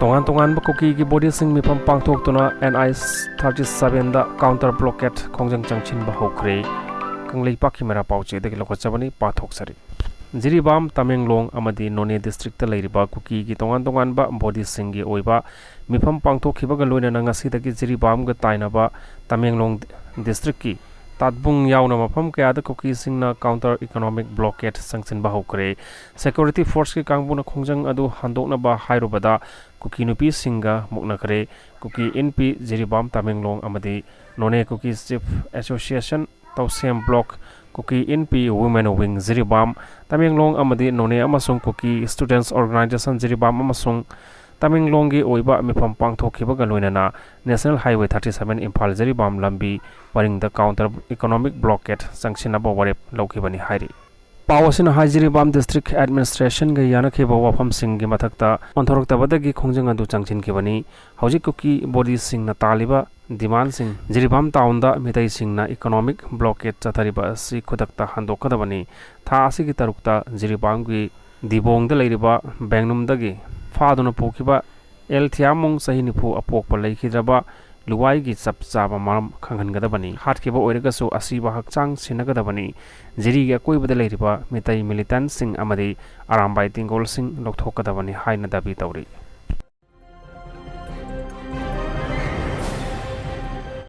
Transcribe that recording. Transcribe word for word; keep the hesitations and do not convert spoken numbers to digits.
ꯇꯣꯉꯥꯟ ꯇꯣꯉꯥꯟꯕ ꯀꯨꯀꯤꯒꯤ ꯕꯣꯗꯤꯁꯤꯡ ꯃꯤꯐꯝ ꯄꯥꯡꯊꯣꯛꯇꯨꯅ ꯑꯦꯟ ꯑꯩꯆ ꯊꯥꯔꯇꯤ ꯁꯚꯦꯟꯗ ꯀꯥꯎꯟꯇꯔ ꯕ꯭ꯂꯣꯀꯦꯠ ꯈꯣꯡꯖꯪ ꯆꯪꯁꯤꯟꯕ ꯍꯧꯈ꯭ꯔꯦ꯫ ꯀꯪꯂꯩꯄꯥꯛꯀꯤ ꯃꯩꯔꯥ ꯄꯥꯎꯆꯦꯗꯒꯤ ꯂꯧꯈꯠꯆꯕꯅꯤ, ꯄꯥꯊꯣꯛꯆꯔꯤ꯫ ꯖꯤꯔꯤꯕꯥꯝ, ꯇꯃꯦꯡꯂꯣꯡ ꯑꯃꯗꯤ ꯅꯣꯅꯦ ꯗꯤꯁꯇ꯭ꯔꯤꯛꯇ ꯂꯩꯔꯤꯕ ꯀꯨꯀꯤꯒꯤ ꯇꯣꯉꯥꯟ ꯇꯣꯉꯥꯟꯕ ꯕꯣꯗꯤꯁꯤꯡꯒꯤ ꯑꯣꯏꯕ ꯃꯤꯐꯝ ꯄꯥꯡꯊꯣꯛꯈꯤꯕꯒ ꯂꯣꯏꯅꯅ ꯉꯁꯤꯗꯒꯤ ꯖꯤꯔꯤꯕꯥꯝꯒ ꯇꯥꯏꯅꯕ ꯇꯃꯦꯡꯂꯣꯡ ꯗꯤꯁꯇ꯭ꯔꯤꯛꯀꯤ ꯇꯥꯠꯕꯨꯡ ꯌꯥꯎꯅ ꯃꯐꯝ ꯀꯌꯥꯗ ꯀꯨꯀꯤꯁꯤꯡꯅ ꯀꯥꯎꯟꯇꯔ ꯏꯀꯣꯅꯣꯃꯤꯛ ꯕ꯭ꯂꯣꯀꯦꯠ ꯆꯪꯁꯤꯟꯕ ꯍꯧꯈ꯭ꯔꯦ꯫ ꯁꯦꯀ꯭ꯌꯨꯔꯤꯇꯤ ꯐꯣꯔꯁꯀꯤ ꯀꯥꯡꯕꯨꯅ ꯈꯣꯡꯖꯪ ꯑꯗꯨ ꯍꯟꯗꯣꯛꯅꯕ ꯍꯥꯏꯔꯨꯕꯗ ꯀꯨꯀꯤ ꯅꯨꯄꯤꯁꯤꯡꯒ ꯃꯨꯛꯅꯈ꯭ꯔꯦ꯫ ꯀꯨꯀꯤ ꯏꯟꯄꯤ ꯖꯤꯔꯤꯕꯥꯝ ꯇꯃꯦꯡꯂꯣꯡ ꯑꯃꯗꯤ ꯅꯣꯅꯦ ꯀꯨꯀꯤ ꯆꯤꯐ ꯑꯦꯁꯣꯁꯤꯌꯦꯁꯟ ꯇꯧꯁꯦꯝ ꯕ꯭ꯂꯣꯛ, ꯀꯨꯀꯤ ꯏꯟꯄꯤ ꯋꯨꯃꯦꯟ ꯋꯤꯡ ꯖꯤꯔꯤꯕꯥꯝ ꯇꯃꯦꯡꯂꯣꯡ ꯑꯃꯗꯤ ꯅꯣꯅꯦ ꯑꯃꯁꯨꯡ ꯀꯨꯀꯤ ꯁ꯭ꯇꯨꯗꯦꯟꯠꯁ ꯑꯣꯔꯒꯅꯥꯏꯖꯦꯁꯟ ꯖꯤꯔꯤꯕꯥꯝ ꯑꯃꯁꯨꯡ ꯇꯃꯦꯡꯂꯣꯡꯒꯤ ꯑꯣꯏꯕ ꯃꯤꯐꯝ ꯄꯥꯡꯊꯣꯛꯈꯤꯕꯒ ꯂꯣꯏꯅꯅ national highway thirty seven Imphal Jiribam ꯂꯝꯕꯤ ꯄꯔꯤꯡꯗ ꯀꯥꯎꯟꯇꯔ ꯏꯀꯣꯅꯣꯃꯤꯛ ꯕ꯭ꯂꯣꯀꯦꯠ ꯆꯪꯁꯤꯟꯅꯕ ꯋꯥꯔꯦꯞ ꯂꯧꯈꯤꯕꯅꯤ ꯍꯥꯏꯔꯤ꯫ ꯄꯥꯎ ꯑꯁꯤꯅ ꯍꯥꯏ, ꯖꯤꯔꯤꯕꯥꯝ ꯗꯤꯁꯇ꯭ꯔꯤꯛ ꯑꯦꯗꯃꯤꯅꯤꯁꯇ꯭ꯔꯦꯁꯟꯒ ꯌꯥꯅꯈꯤꯕ ꯋꯥꯐꯝꯁꯤꯡꯒꯤ ꯃꯊꯛꯇ ꯑꯣꯟꯊꯣꯔꯛꯇꯕꯗꯒꯤ ꯈꯣꯡꯖꯪ ꯑꯗꯨ ꯆꯪꯁꯤꯟꯈꯤꯕꯅꯤ꯫ ꯍꯧꯖꯤꯛ ꯀꯨꯀꯤ ꯕꯣꯗꯤꯁꯤꯡꯅ ꯇꯥꯜꯂꯤꯕ ꯗꯤꯃꯥꯟꯁꯤꯡ, ꯖꯤꯔꯤꯕꯥꯝ ꯇꯥꯎꯟꯗ ꯃꯤꯇꯩꯁꯤꯡꯅ ꯏꯀꯣꯅꯣꯃꯤꯛ ꯕ꯭ꯂꯣꯀꯦꯠ ꯆꯠꯊꯔꯤꯕ ꯑꯁꯤ ꯈꯨꯗꯛꯇ ꯍꯟꯗꯣꯛꯀꯗꯕꯅꯤ꯫ ꯊꯥ ꯑꯁꯤꯒꯤ ꯇꯔꯨꯛꯇ ꯖꯤꯔꯤꯕꯥꯝꯒꯤ ꯗꯤꯕꯣꯡꯗ ꯂꯩꯔꯤꯕ ꯕꯦꯡꯅꯨꯝꯗꯒꯤ ꯐꯥꯗꯨꯅ ꯄꯨꯈꯤꯕ ꯑꯦꯜ ꯊꯤꯌꯥꯃꯣꯡ, ꯆꯍꯤ ꯅꯤꯐꯨ, ꯑꯄꯣꯛꯄ ꯂꯩꯈꯤꯗ꯭ꯔꯕ ꯂꯨꯋꯥꯏꯒꯤ ꯆꯞ ꯆꯥꯕ ꯃꯔꯝ ꯈꯪꯍꯟꯒꯗꯕꯅꯤ꯫ ꯍꯥꯠꯈꯤꯕ ꯑꯣꯏꯔꯒꯁꯨ ꯑꯁꯤꯕ ꯍꯛꯆꯥꯡ ꯁꯤꯟꯅꯒꯗꯕꯅꯤ꯫ ꯖꯤꯔꯤꯒꯤ ꯑꯀꯣꯏꯕꯗ ꯂꯩꯔꯤꯕ ꯃꯤꯇꯩ ꯃꯤꯂꯤꯇꯦꯟꯠꯁꯤꯡ ꯑꯃꯗꯤ ꯑꯔꯥꯝꯕꯥꯏ ꯇꯦꯡꯒꯣꯜꯁꯤꯡ ꯂꯧꯊꯣꯛꯀꯗꯕꯅꯤ ꯍꯥꯏꯅ ꯗꯥꯕꯤ ꯇꯧꯔꯤ꯫